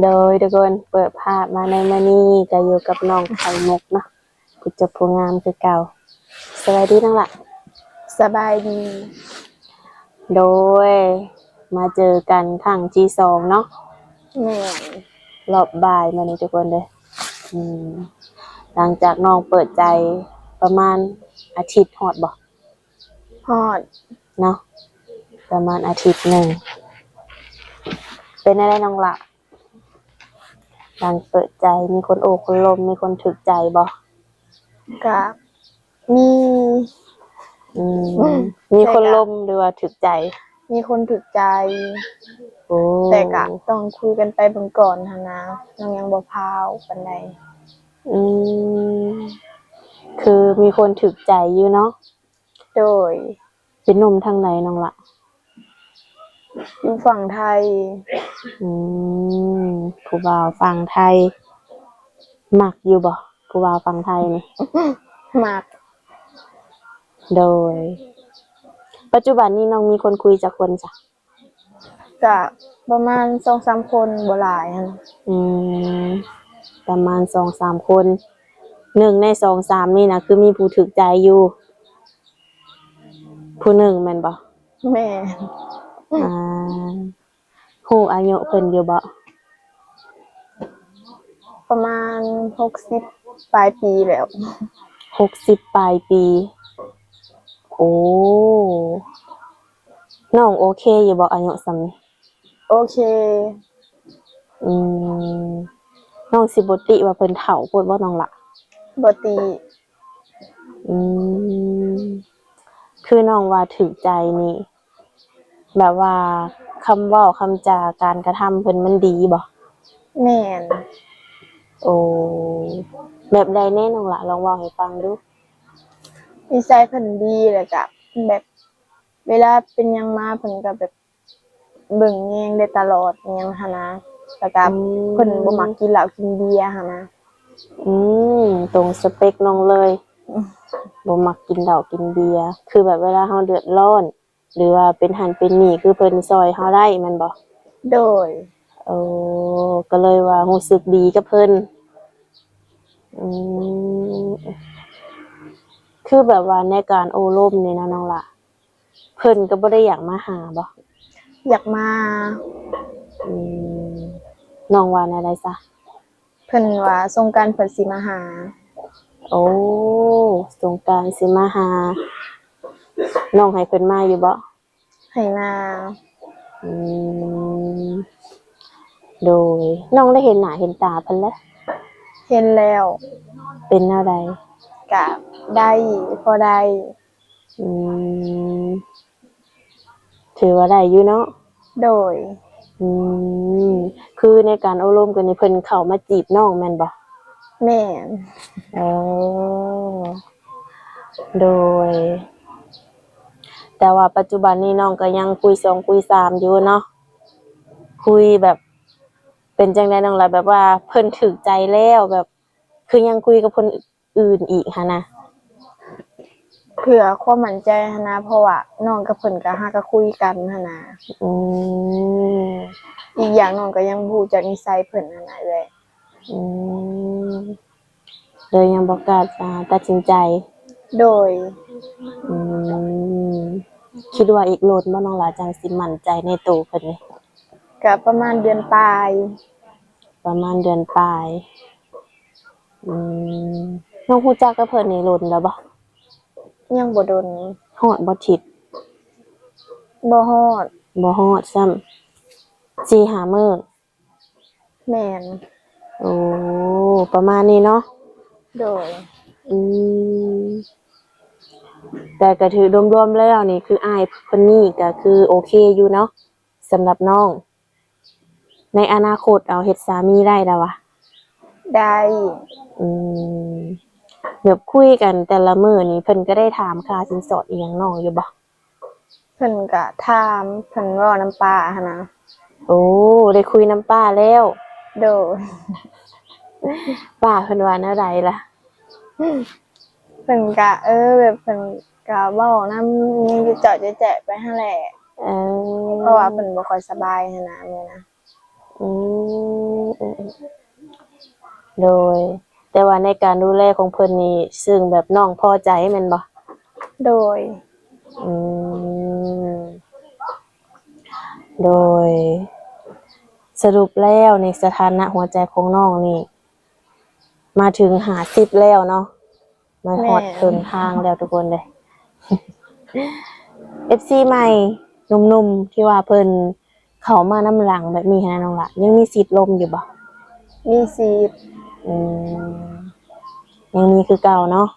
ໂດຍທຸກຄົນ ເປີດພາບມາໃນມື້ນີ້ກໍຢູ່ກັບນ້ອງໄຂ່ມຸກເນາະ ຜູ້ຈົບຜູ້ງາມຄືເກົ່າ. ສະບາຍດີນ້ອງຫຼ້າ. ສະບາຍດີ. ໂດຍ ມາເຈີກັນຄັ້ງທີສອງເນາະ. ແມ່ນ. ຮອບບ່າຍມື້ນີ້ທຸກຄົນເດີ. ອືມ ຫຼັງຈາກນ້ອງເປີດໃຈປະມານອາທິດ ຮອດບໍ່? ຮອດເນາະ ປະມານອາທິດໜຶ່ງ. ເປັນແນວໃດນ້ອງຫຼ້າ ຫຼັງເປີດໃຈ ມີຄົນໂອ້ຄົນລົມ ມີຄົນຖືກໃຈບໍ່? ກະມີ. ອືມ ມີຄົນລົມ ຫຼືວ່າຖືກໃຈ? ມີຄົນຖືກໃຈ. ໂອ້ ແຕ່ກະຕ້ອງຄຸຍກັນໄປເບິ່ງກ່ອນຫັ້ນນະ ນ້ອງຍັງບໍ່ພ້າວປານໃດ. ອືມ ຄືມີຄົນຖືກໃຈຢູ່ເນາະ. ໂດຍ. ເປັນໜຸ່ມທາງໃດນ້ອງຫຼ້າ? ຢູ່ຝັ່ງໄທ. ອືມ ຜູ້ບ່າວຝັ່ງໄທ. ມັກຢູ່ບໍ່ ຜູ້ບ່າວຝັ່ງໄທນີ້? ມັກ. ໂດຍ. ປັດຈຸບັນນີ້ນ້ອງມີຄົນຄຸຍຈັກຄົນຊະ? ກະປະມານສອງສາມຄົນ ບໍ່ຫຼາຍຫັ້ນ. ອືມ ປະມານສອງສາມຄົນ. ໜຶ່ງໃນສອງສາມນີ້ນະ ຄືມີຜູ້ຖືກໃຈຢູ່ຜູ້ໜຶ່ງແມ່ນບໍ່? ແມ່ນ. ອ່າ ຮູ້ອາຍຸເພິ່ນຢູ່ບໍ່? ປະມານຫົກສິບປາຍປີແລ້ວ. ຫົກສິບປາຍປີ. ໂອ້ ນ້ອງໂອເຄຢູ່ບໍ່ ອາຍຸສ່ຳນີ້? ໂອເຄ. ອືມ ນ້ອງຊິບໍ່ຕິວ່າເພິ່ນເຖົ້າໂພດບໍ່ນ້ອງຫຼ້າ? ບໍ່ຕິ. ອືມ ຄືນ້ອງວ່າຖືກໃຈນີ້ ແບບວ່າຄຳເວົ້າຄຳຈາການກະທຳເພິ່ນມັນດີບໍ່? ແມ່ນ. ໂອ້ ແບບໃດແດ່ນ້ອງຫຼ້າ ລອງເວົ້າໃຫ້ຟັງດູ. ນິໄສເພິ່ນດີ ແລ້ວກະແບບເວລາເປັນຫຍັງມາເພິ່ນກະແບບເບິ່ງແຍງໄດ້ຕະຫຼອດຫຍັງຫັ້ນນະ ແລ້ວກະ ອືມ ເພິ່ນບໍ່ມັກກິນເຫຼົ້າກິນເບຍຫັ້ນນະ. ອືມ ຕົງສະເປັກນ້ອງເລີຍ. ອືມ ບໍ່ມັກກິນເຫຼົ້າກິນເບຍ ຄືແບບເວລາເຮົາເດືອດຮ້ອນ ຫຼືວ່າເປັນຫັ້ນເປັນນີ້ ຄືເພິ່ນຊ່ອຍເຮົາໄດ້ແມ່ນບໍ່? ໂດຍ. ໂອ້ ກໍເລີຍວ່າຮູ້ສຶກດີກັບເພິ່ນ. ອືມ ຄືແບບວ່າໃນການໂອ້ລົມນີ້ນະນ້ອງຫຼ້າ ເພິ່ນກໍບໍ່ໄດ້ຢາກມາຫາບໍ່? ຢາກມາ. ອືມ ນ້ອງວ່າແນວໃດຊະ? ເພິ່ນວ່າສົງການເພິ່ນຊິມາຫາ. ໂອ້ ສົງການຊິມາຫາ. ນ້ອງໃຫ້ເພິ່ນມາຢູ່ບໍ່? ໃຫ້ມາ. ອືມ ໂດຍ. ນ້ອງໄດ້ເຫັນໜ້າເຫັນຕາເພິ່ນແລ້ວ? ເຫັນແລ້ວ. ເປັນແນວໃດ? ກະໄດ້ ພໍໄດ້. ອືມ ຖືວ່າໄດ້ຢູ່ເນາະ. ໂດຍ. ອືມ ຄືໃນການໂອ້ລົມກັນນີ້ ເພິ່ນເຂົ້າມາຈີບນ້ອງແມ່ນບໍ່? ແມ່ນ. ເອີ ໂດຍ. ແຕ່ວ່າປັດຈຸບັນນີ້ນ້ອງກໍຍັງຄຸຍສອງຄຸຍສາມຢູ່ເນາະ. ຄຸຍແບບ ເປັນຈັ່ງໃດນ້ອງລະ ແບບວ່າເພິ່ນຖືກໃຈແລ້ວ ແບບ ຄືຍັງຄຸຍກັບຄົນອື່ນອີກຫັ້ນນະ? ເພື່ອຄວາມໝັ້ນໃຈຫັ້ນນະ ເພາະວ່ານ້ອງກັບເພິ່ນກໍຫາກໍຄຸຍກັນຫັ້ນນະ. ອືມ ອີກຢ່າງນ້ອງກໍຍັງບໍ່ຮູ້ຈັກນິໄສເພິ່ນຫັ້ນນະເອື້ອຍ. ອືມ ເລີຍຍັງບໍ່ກ້າ ອາ ຕັດສິນໃຈ. ໂດຍ. ອືມ ຄິດວ່າອີກດົນບໍ່ນ້ອງຫຼ້າ ຈັ່ງຊິໝັ້ນໃຈໃນໂຕເພິ່ນນີ້? ກະປະມານເດືອນປາຍ. ປະມານເດືອນປາຍ. ອືມ ນ້ອງຮູ້ຈັກກັບເພິ່ນນີ້ດົນແລ້ວບໍ່? ຍັງບໍ່ດົນ. ຮອດບໍ່ທິດ? ບໍ່ຮອດ. ບໍ່ຮອດຊ້ຳ ສີ່ຫ້າມື້. ແມ່ນ. ໂອ້ ປະມານນີ້ເນາະ. ໂດຍ. ອືມ ແຕ່ກະຖືກລວມໆແລ້ວນີ້ ຄືອ້າຍຄົນນີ້ກະຄືໂອເຄຢູ່ເນາະ ສຳລັບນ້ອງ. ໃນອະນາຄົດເອົາເຮັດສາມີໄດ້ລະຫວາ? ໄດ້. ອືມ ແບບຄຸຍກັນແຕ່ລະມື້ນີ້ ເພິ່ນກະໄດ້ຖາມຄ່າສິນສອດອີ່ຫຍັງນ້ອງຢູ່ບໍ່? ເພິ່ນກະຖາມ ເພິ່ນເວົ້ານຳປ້າຫັ້ນນະ. ໂອ້ ໄດ້ຄຸຍນຳປ້າແລ້ວ. ໂດຍ. ປ້າເພິ່ນວ່າແນວໃດລະ? ເພິ່ນກະ ເອີ ແບບເພິ່ນກະເວົ້ານຳ ເຈາະແຈະໄປຫັ້ນແຫຼະ. ເອີ ເພາະວ່າເພິ່ນບໍ່ຄ່ອຍສະບາຍຫັ້ນນະ ມື້ນະ. ອືມ ໂດຍ ແຕ່ວ່າໃນການດູແລຂອງເພິ່ນນີ້ ເຊິ່ງແບບນ້ອງພໍໃຈແມ່ນບໍ່? ໂດຍ ອືມ ໂດຍ ສະຫຼຸບແລ້ວນີ້ ສະຖານະຫົວໃຈຂອງນ້ອງນີ້ ມາເຖິງຫ້າສິບແລ້ວເນາະ ມາຮອດ ແມ່ນ ເຄິ່ງທາງແລ້ວທຸກຄົນເດ້. ເອັຟຊີໃໝ່ ໜຸ່ມໆ ທີ່ວ່າເພິ່ນເຂົ້າມານຳຫຼັງແບບນີ້ຫັ້ນນະນ້ອງຫຼ້າ ຍັງມີສິດລົມຢູ່ບໍ່? ມີສິດ ອືມ ຍັງມີຄືເກົ່າເນາະ.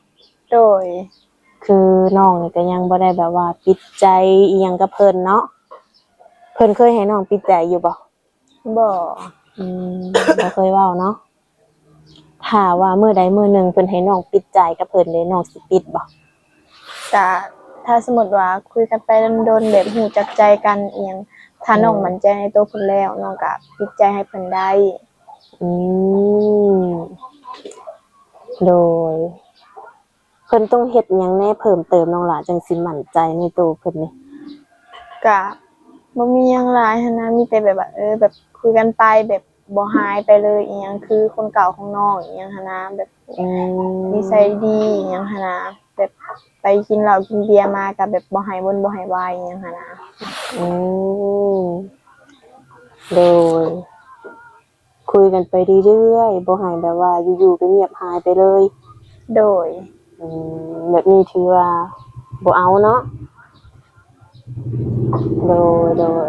ໂດຍ ຄືນ້ອງນີ້ກໍຍັງບໍ່ໄດ້ແບບວ່າປິດໃຈອີ່ຫຍັງກັບເພິ່ນເນາະ. ເພິ່ນເຄີຍໃຫ້ນ້ອງປິດໃຈຢູ່ບໍ່? ບໍ່ ອືມ ບໍ່ເຄີຍເວົ້າເນາະ. ຖ້າວ່າມື້ໃດມື້ໜຶ່ງເພິ່ນໃຫ້ນ້ອງປິດໃຈກັບເພິ່ນເດ ນ້ອງຊິປິດບໍ່? ກະຖ້າສົມມຸດວ່າຄຸຍກັນໄປດົນໆ ແບບຮູ້ຈັກໃຈກັນອີ່ຫຍັງ ຖ້າ ອືມ ນ້ອງໝັ້ນໃຈໃນໂຕເພິ່ນແລ້ວ ນ້ອງກະປິດໃຈໃຫ້ເພິ່ນໄດ້. ອືມ ໂດຍ ເພິ່ນຕ້ອງເຮັດຫຍັງແດ່ເພີ່ມເຕີມນ້ອງຫຼ້າ ຈັ່ງຊິໝັ້ນໃຈໃນໂຕເພິ່ນນີ້? ກະບໍ່ມີຫຍັງຫຼາຍຫັ້ນນະ ມີແຕ່ແບບວ່າ ເອີ ແບບຄຸຍກັນໄປ ແບບບໍ່ຫາຍໄປເລີຍອີ່ຫຍັງ ຄືຄົນເກົ່າຂອງນ້ອງອີ່ຫຍັງຫັ້ນນະ ແບບ ອືມ ນິໄສດີອີ່ຫຍັງຫັ້ນນະ ແບບໄປກິນເຫຼົ້າກິນເບຍມາກະແບບບໍ່ໃຫ້ວົນບໍ່ໃຫ້ວາຍອີ່ຫຍັງຫັ້ນນະ. ອືມ ໂດຍ ຄຸຍກັນໄປເລື້ອຍໆ ບໍ່ໃຫ້ແບບວ່າຢູ່ໆກໍງຽບຫາຍໄປເລີຍ. ໂດຍ ອືມ ແບບນີ້ຖືວ່າບໍ່ເອົາເນາະ. ໂດຍ ໂດຍ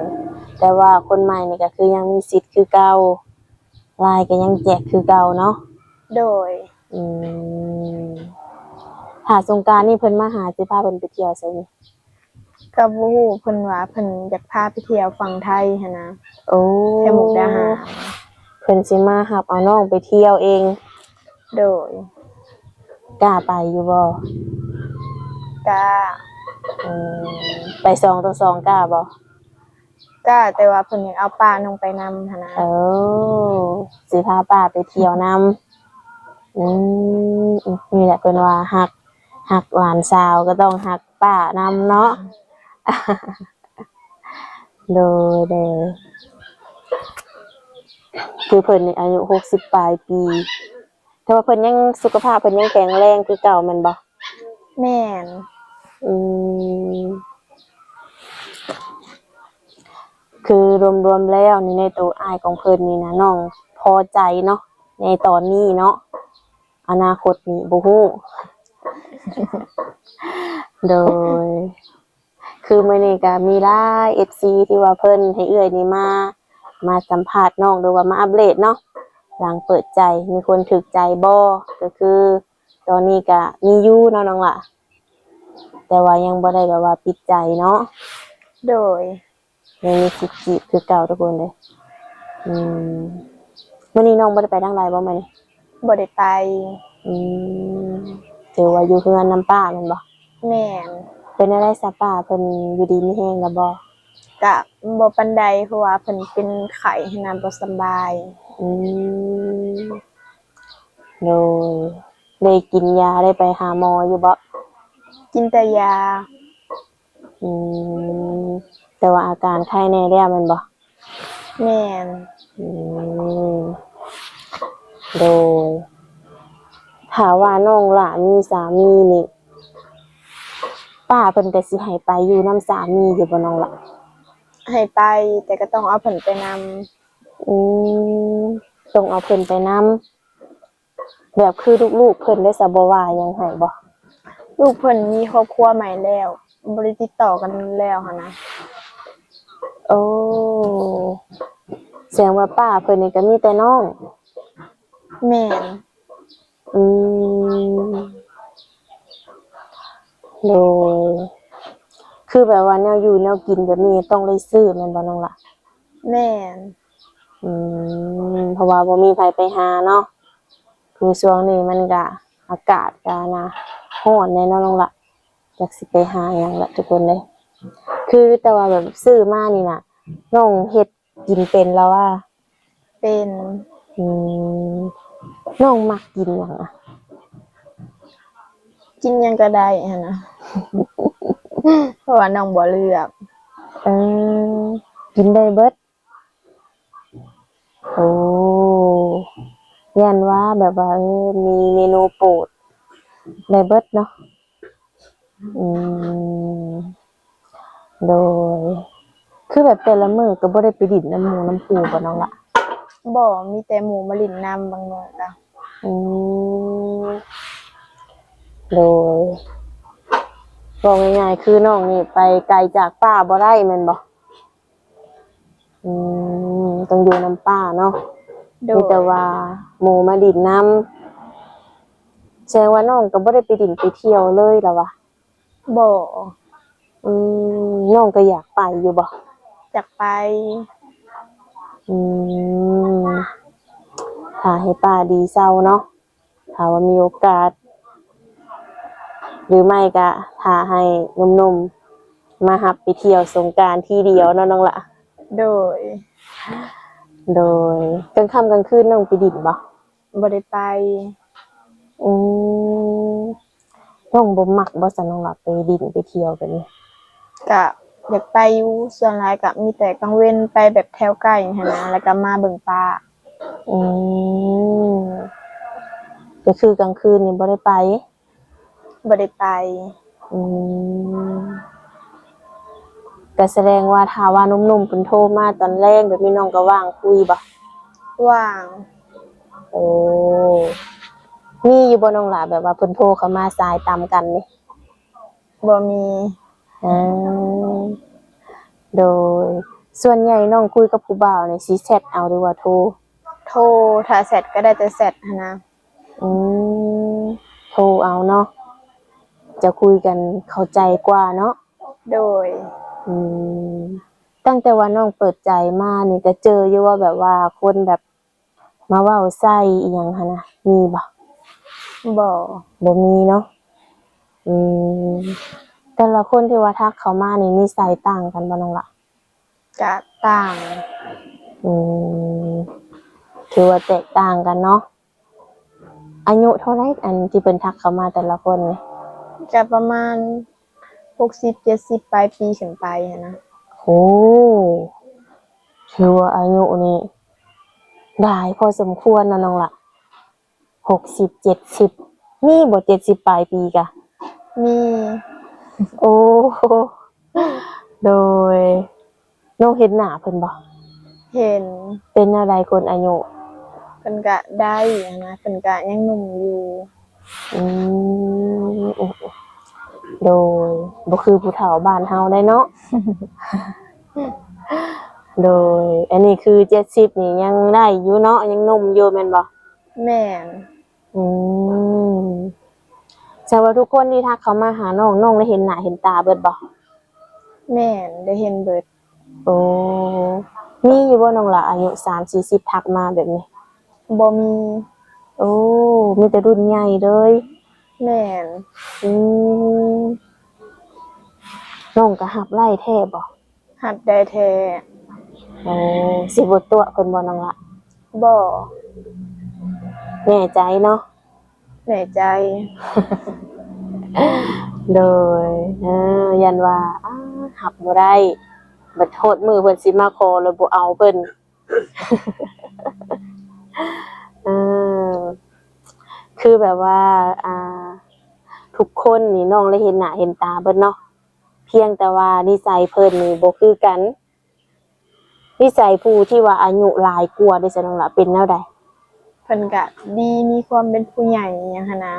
ແຕ່ວ່າຄົນໃໝ່ນີ້ກໍຄືຍັງມີສິດຄືເກົ່າ ລາຍກໍຍັງແຈກຄືເກົ່າເນາະ. ໂດຍ ອືມ ຖ້າສົງການນີ້ເພິ່ນມາຫາ ຊິພາເພິ່ນໄປທ່ຽວໃສນີ້? ກໍບໍ່ຮູ້ ເພິ່ນວ່າເພິ່ນຢາກພາໄປທ່ຽວຝັ່ງໄທຫັ້ນນະ. ໂອ້ ແຖວມຸກດາຫານ ເພິ່ນຊິມາຮັບເອົານ້ອງໄປທ່ຽວເອງ. ໂດຍ ກ້າໄປຢູ່ບໍ່? ກ້າ ອືມ ໄປສອງຕໍ່ສອງກ້າບໍ່? ກ້າ ແຕ່ວ່າເພິ່ນຢາກເອົາປ້ານ້ອງໄປນຳຫັ້ນນະ. ເອີ ຊິພາປ້າໄປທ່ຽວນຳ. ອືມ ນີ້ແຫຼະເພິ່ນວ່າຮັກ ຮັກຫຼານສາວກໍຕ້ອງຮັກປ້ານຳເນາະ. ໂດຍ ໂດຍ ຄືເພິ່ນນີ້ອາຍຸຫົກສິບປາຍປີ ແຕ່ວ່າເພິ່ນຍັງ ສຸຂະພາບເພິ່ນຍັງແຂງແຮງຄືເກົ່າແມ່ນບໍ່? ແມ່ນ ອືມ ຄືລວມໆແລ້ວນີ້ ໃນໂຕອ້າຍຂອງເພິ່ນນີ້ນະ ນ້ອງພໍໃຈເນາະ ໃນຕອນນີ້ເນາະ ອະນາຄົດນີ້ບໍ່ຮູ້. ໂດຍ ຄືມື້ນີ້ກໍມີຫຼາຍເອັຟຊີທີ່ວ່າເພິ່ນໃຫ້ເອື້ອຍນີ້ມາ ມາສຳພາດນ້ອງ ຫຼືວ່າມາອັບເດດເນາະ ຫຼັງເປີດໃຈ ມີຄົນຖືກໃຈບໍ່? ກໍຄືຕອນນີ້ກໍມີຢູ່ເນາະນ້ອງຫຼ້າ ແຕ່ວ່າຍັງບໍ່ໄດ້ແບບວ່າປິດໃຈເນາະ. ໂດຍ ຍັງມີສິດຈີບຄືເກົ່າທຸກຄົນເດ້. ອືມ ມື້ນີ້ນ້ອງບໍ່ໄດ້ໄປທາງໃດບໍ່ມື້ນີ້? ບໍ່ໄດ້ໄປ. ອືມ ຖືວ່າຢູ່ເຮືອນນຳປ້າແມ່ນບໍ່? ແມ່ນ. ເປັນແນວໃດຊະ ປ້າເພິ່ນຢູ່ດີມີແຮງແລ້ວບໍ່? ກະບໍ່ປານໃດ ເພາະວ່າເພິ່ນເປັນໄຂ້ຫັ້ນນະ ບໍ່ສະບາຍ. ອືມ ໂດຍ ໄດ້ກິນຢາ ໄດ້ໄປຫາໝໍຢູ່ບໍ່? ກິນແຕ່ຢາ. ອືມ ແຕ່ວ່າອາການໄຄແນ່ແລ້ວແມ່ນບໍ່? ແມ່ນ. ອືມ ໂດຍ ຖ້າວ່ານ້ອງຫຼ້າມີສາມີນີ້ ປ້າເພິ່ນກໍຊິໃຫ້ໄປຢູ່ນຳສາມີຢູ່ບໍ່ນ້ອງຫຼ້າ? ໃຫ້ໄປ ແຕ່ກໍຕ້ອງເອົາເພິ່ນໄປນຳ. ອືມ ຕ້ອງເອົາເພິ່ນໄປນຳ. ແບບຄືລູກໆເພິ່ນໄດ້ສະ ບໍ່ວ່າຫຍັງໃຫ້ບໍ່? ລູກເພິ່ນມີຄອບຄົວໃໝ່ແລ້ວ ບໍ່ໄດ້ຕິດຕໍ່ກັນແລ້ວຫັ້ນນະ. ໂອ້ ແສດງວ່າປ້າເພິ່ນນີ້ກໍມີແຕ່ນ້ອງ. ແມ່ນ. ອືມ ໂດຍ ຄືແບບວ່າແນວຢູ່ແນວກິນແບບນີ້ຕ້ອງໄດ້ຊື້ແມ່ນບໍ່ນ້ອງຫຼ້າ? ແມ່ນ. ອືມ ເພາະວ່າບໍ່ມີໃຜໄປຫາເນາະ. ຄືຊ່ວງນີ້ມັນກະ ອາກາດກະນະ ຮ້ອນແດ່ເນາະນ້ອງຫຼ້າ. ຈັກຊິໄປຫາຫຍັງລະທຸກຄົນເດ້. ຄືແຕ່ວ່າແບບຊື້ມານີ້ນະ ນ້ອງເຮັດກິນເປັນລະຫວາ? ເປັນ. ອືມ ນ້ອງມັກກິນຫຍັງອະ? ກິນຫຍັງກໍໄດ້ຫັ້ນນະ ເພາະວ່ານ້ອງບໍ່ເລືອກ. ເອີ ກິນໄດ້ເບິດ. ໂອ້ ຢ້ານວ່າແບບວ່າ ເອີ ມີເມນູໂປດ ໄດ້ເບິດເນາະ. ອືມ ໂດຍ ຄືແບບແຕ່ລະມື້ກໍບໍ່ໄດ້ໄປຫຼິ້ນນຳໝູ່ນຳຄູ່ບໍ່ນ້ອງລະ? ບໍ່ ມີແຕ່ໝູ່ມາຫຼິ້ນນຳບາງມື້ກະ. ອືມ ໂດຍ ເວົ້າງ່າຍໆ ຄືນ້ອງນີ້ໄປໄກຈາກປ້າບໍ່ໄດ້ແມ່ນບໍ່? ອືມ ຕ້ອງຢູ່ນຳປ້າເນາະ. ໂດຍ ມີແຕ່ວ່າໝູ່ມາຫຼິ້ນນຳ. ແສດງວ່ານ້ອງກໍບໍ່ໄດ້ໄປຫຼິ້ນໄປທ່ຽວເລີຍລະຫວາ? ບໍ່. ອືມ ນ້ອງກໍຢາກໄປຢູ່ບໍ່? ຢາກໄປ. ອືມ ຖ້າໃຫ້ປ້າດີເຊົາເນາະ. ຖ້າວ່າມີໂອກາດ ຫຼືໄມ່ກະຖ້າໃຫ້ໜຸ່ມໆມາຮັບໄປທ່ຽວສົງການທີດຽວເນາະນ້ອງລະ. ໂດຍ ໂດຍ ກາງຄ່ຳກາງຄືນນ້ອງໄປຫຼິ້ນບໍ່? ບໍ່ໄດ້ໄປ. ອືມ ນ້ອງບໍ່ມັກບໍ່ຊັ້ນນ້ອງລະ ໄປຫຼິ້ນໄປທ່ຽວແບບນີ້? ກະຢາກໄປຢູ່ ສ່ວນຫຼາຍກະມີແຕ່ກາງເວັນໄປແບບແຖວໃກ້ຫັ້ນນະ ແລ້ວກະມາເບິ່ງປ້າ. ອືມ ກໍຄືກາງຄືນນີ້ບໍ່ໄດ້ໄປ? ບໍ່ໄດ້ໄປ. ອືມ ກໍສະແດງວ່າຖ້າວ່າໜຸ່ມໆເພິ່ນໂທມາຕອນແລງແບບນີ້ ນ້ອງກໍວ່າງຄຸຍບໍ່? ວ່າງ. ໂອ້ ມີຢູ່ບໍ່ນ້ອງຫຼ້າ ແບບວ່າເພິ່ນໂທເຂົ້າມາສາຍຕຳກັນນີ້? ບໍ່ມີ. ເອີ ໂດຍ ສ່ວນໃຫຍ່ນ້ອງຄຸຍກັບຜູ້ບ່າວນີ້ຊິແຊັດເອົາ ຫຼືວ່າໂທ? ໂທ ຖ້າແຊັດກໍໄດ້ແຕ່ແຊັດຫັ້ນນະ. ອືມ ໂທເອົາເນາະ ຈະຄຸຍກັນເຂົ້າໃຈກວ່າເນາະ. ໂດຍ. ອືມ ຕັ້ງແຕ່ວ່ານ້ອງເປີດໃຈມານີ້ ກໍເຈີຢູ່ວ່າ ແບບວ່າຄົນແບບ ມາເວົ້າໃສ່ອີ່ຫຍັງຫັ້ນນະ ມີບໍ່? ບໍ່ ບໍ່ມີເນາະ. ອືມ ແຕ່ລະຄົນທີ່ວ່າທັກເຂົ້າມານີ້ ນິໄສຕ່າງກັນບໍ່ນ້ອງລະ? ກະຕ່າງ. ອືມ ຖືວ່າແຕກຕ່າງກັນເນາະ. ອາຍຸເທົ່າໃດ ອັນທີ່ເພິ່ນທັກເຂົ້າມາແຕ່ລະຄົນນີ້? ກະປະມານ ຫົກສິບ ເຈັດສິບ ປາຍປີຂຶ້ນໄປຫັ້ນນະ. ໂອ້ ຖືວ່າອາຍຸນີ້ຫຼາຍພໍສົມຄວນເນາະນ້ອງລະ. ຫົກສິບ ເຈັດສິບ ມີບໍ່ ເຈັດສິບ ປາຍປີກະ? ມີ. ໂອ້ ໂດຍ. ນ້ອງເຫັນໜ້າເພິ່ນບໍ່? ເຫັນ. ເປັນແນວໃດຄົນອາຍຸ? ເພິ່ນກະໄດ້ຫັ້ນນະ ເພິ່ນກະຍັງໜຸ່ມຢູ່. ອືມ ໂດຍ ບໍ່ຄືຜູ້ເຖົ້າບ້ານເຮົາໄດ໋ເນາະ. ໂດຍ ອັນນີ້ຄືເຈັດສິບນີ້ຍັງໄດ້ຢູ່ເນາະ ຍັງໜຸ່ມຢູ່ແມ່ນບໍ່? ແມ່ນ. ອືມ ແສດງວ່າທຸກຄົນທີ່ທັກເຂົ້າມາຫານ້ອງ ນ້ອງໄດ້ເຫັນໜ້າເຫັນຕາເບິດບໍ່? ແມ່ນ ໄດ້ເຫັນເບິດ. ໂອ້ ມີຢູ່ບໍ່ນ້ອງຫຼ້າ ອາຍຸສາມສີ່ສິບທັກມາແບບນີ້? ບໍ່ມີ. ໂອ້ ມີແຕ່ລຸ້ນໃຫຍ່ເລີຍ. ແມ່ນ. ອືມ ນ້ອງກໍຮັບໄດ້ແທ້ບໍ່? ຮັບໄດ້ແທ້. ໂອ້ ຊິບໍ່ຕົວະເພິ່ນບໍ່ນ້ອງລະ? ບໍ່. ແນ່ໃຈເນາະ? ແນ່ໃຈ. ໂດຍ ເອີ ຢ້ານວ່າ ອາ ຮັບບໍ່ໄດ້ ບັດຮອດມື້ເພິ່ນຊິມາຂໍແລ້ວບໍ່ເອົາເພິ່ນ. ເອີ ຄືແບບວ່າ ອ່າ ທຸກຄົນນີ້ນ້ອງໄດ້ເຫັນໜ້າເຫັນຕາເບິດເນາະ ພຽງແຕ່ວ່ານິໄສເພິ່ນນີ້ບໍ່ຄືກັນ. ນິໄສຜູ້ທີ່ວ່າອາຍຸຫຼາຍກວ່າເດຊັ້ນນ້ອງລະ ເປັນແນວໃດ? ເພິ່ນກະດີ ມີຄວາມເປັນຜູ້ໃຫຍ່ຫຍັງຫັ້ນນະ.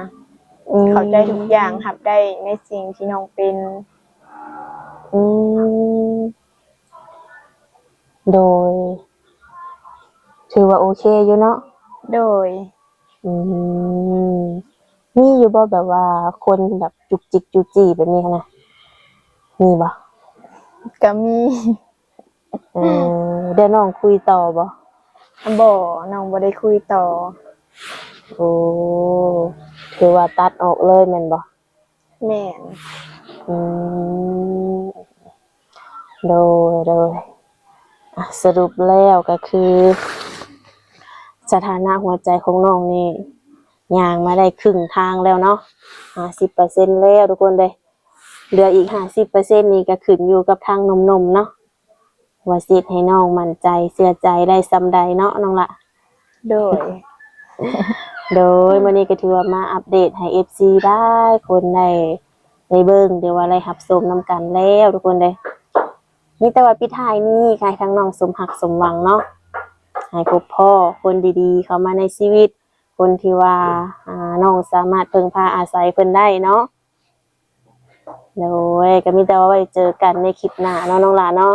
ອືມ ເຂົ້າໃຈທຸກຢ່າງ ຮັບໄດ້ໃນສິ່ງທີ່ນ້ອງເປັນ. ອືມ ໂດຍ ຖືວ່າໂອເຄຢູ່ເນາະ. ໂດຍ. ອືມ ມີຢູ່ບໍ່ແບບວ່າຄົນແບບຈຸກຈິກຈູ້ຈີ້ແບບນີ້ຫັ້ນນະ ມີບໍ່? ກະມີ. ເອີ ແລ້ວນ້ອງຄຸຍຕໍ່ບໍ່? ບໍ່ ນ້ອງບໍ່ໄດ້ຄຸຍຕໍ່. ໂອ້ ຖືວ່າຕັດອອກເລີຍແມ່ນບໍ່? ແມ່ນ. ອືມ ໂດຍ ໂດຍ ອ່ະ ສະຫຼຸບແລ້ວກໍຄື ສະຖານະຫົວໃຈຂອງນ້ອງນີ້ຍ່າງມາໄດ້ເຄິ່ງທາງແລ້ວເນາະ ຫ້າສິບເປີເຊັນແລ້ວທຸກຄົນເດ້. ເຫຼືອອີກຫ້າສິບເປີເຊັນນີ້ກໍຂຶ້ນຢູ່ກັບທາງໜຸ່ມໆເນາະ. ວ່າຊິເຮັດໃຫ້ນ້ອງໝັ້ນໃຈເຊື່ອໃຈໄດ້ສ່ຳໃດເນາະນ້ອງລະ. ໂດຍ ໂດຍ ມື້ນີ້ກໍຖືວ່າມາອັບເດດໃຫ້ເອັຟຊີຫຼາຍຄົນໄດ້ ໄດ້ເບິ່ງ ຫຼືວ່າໄດ້ຮັບຊົມນຳກັນແລ້ວທຸກຄົນເດ້. ມີແຕ່ວ່າປິດທ້າຍນີ້ ໃຫ້ທາງນ້ອງສົມຮັກສົມຫວັງເນາະ ໃຫ້ພົບພໍ້ຄົນດີໆເຂົ້າມາໃນຊີວິດ ຄົນທີ່ວ່າ ອ່າ ນ້ອງສາມາດເພິ່ງພາອາໄສເພິ່ນໄດ້ເນາະ. ໂດຍ ກໍມີແຕ່ວ່າໄວ້ເຈີກັນໃນຄລິບໜ້າເນາະນ້ອງຫຼ້າເນາະ.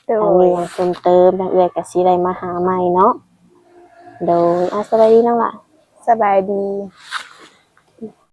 ໂດຍ ຖ້າມີຫຍັງເພີ່ມເຕີມ ທາງເອື້ອຍກໍຊິໄດ້ມາຫາໃໝ່ເນາະ. ໂດຍ ອາ ສະບາຍດີນ້ອງຫຼ້າ. ສະບາຍດີ.